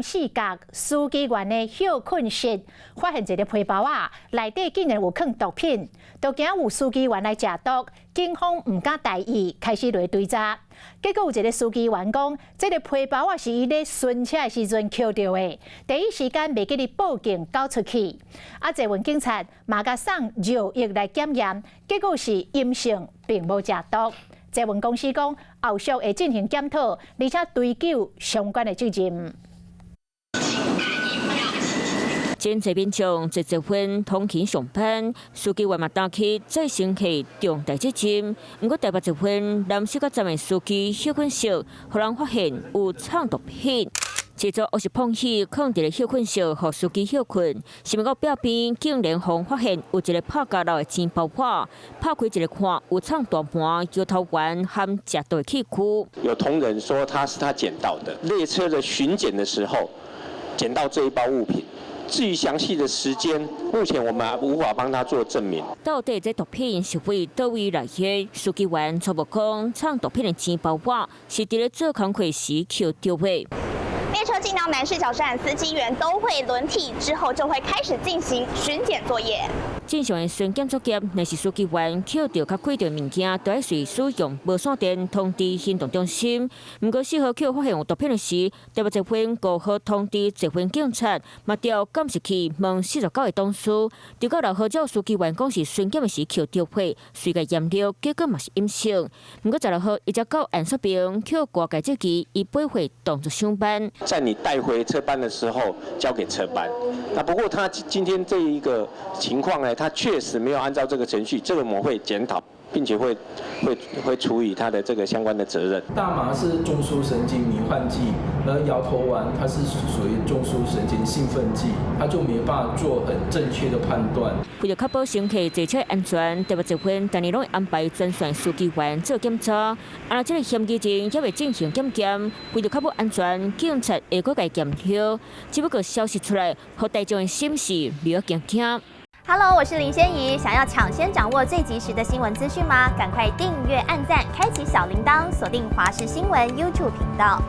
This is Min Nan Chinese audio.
四角書記員的歇睏室發現一个皮包仔，內底竟然有囥毒品，都驚有書記員來食毒，警方毋敢大意，開始來追查。結果有一个書記員講，這个皮包仔是伊咧巡車的時陣抾著的，第一時間袂記得報警交出去。啊，捷運警察嘛共送尿液來檢驗，結果是陰性，並無食毒。捷運公司講，後續會進行檢討，而且追究相關的責任。真濟民眾坐捷運通勤上班，司機員嘛擔起載乘客重大責任。毋過台北捷運南勢角站的司機歇睏室，予人發現有藏毒品。這組黑色膨椅囥佇咧歇睏室，予司機歇睏。想袂到壁邊竟然予人發現有一个拍膠留的錢包裹，拍開一个看，有藏大麻、搖頭丸含食毒器具。有同仁說他是他撿到的，列車的巡檢的時候撿到這一包物品。至於詳細的時間，目前我們無法幫他做證明。到底這毒品是佇佗位來的？書記員初步講，藏毒品的錢包裹是佇咧做工課時抾著的。列車進到南勢角站，司機員都會輪替，之後就會開始進行巡檢作業。正常的巡檢作業，若是司機員抾著較貴的物件，都愛隨使用無線電通知行動中心。毋過4號抾發現有毒品的時，台北捷運5號通知捷運警察，嘛調監視器問49個董事，調到6號照司機員講是巡檢的時抾著貨，隨共驗尿，結果嘛是陰性。毋過16號伊才到按說明，抾外界質疑，伊背貨動作傷慢。在你帶回車班的時候交給車班。那不過他今天這一個情況呢，他確實沒有按照這個程序，這個我們會檢討，並且會處以他的這個相關的責任。大麻是中樞神經迷幻劑，而搖頭丸它是屬於中樞神經興奮劑，它就沒辦法做很正確的判斷。為了確保乘客坐車安全，台北捷運逐年攏會安排專線司機員做檢查。啊，這个嫌疑人猶未進行檢驗，為了確保安全，警察會閣共檢驗。只不過消息出來，予大眾的心是略驚驚。 Hello，我是林仙怡。想要搶先掌握最及時的新聞資訊嗎？趕快訂閱、按讚、開啟小鈴鐺，鎖定華視新聞 YouTube 頻道。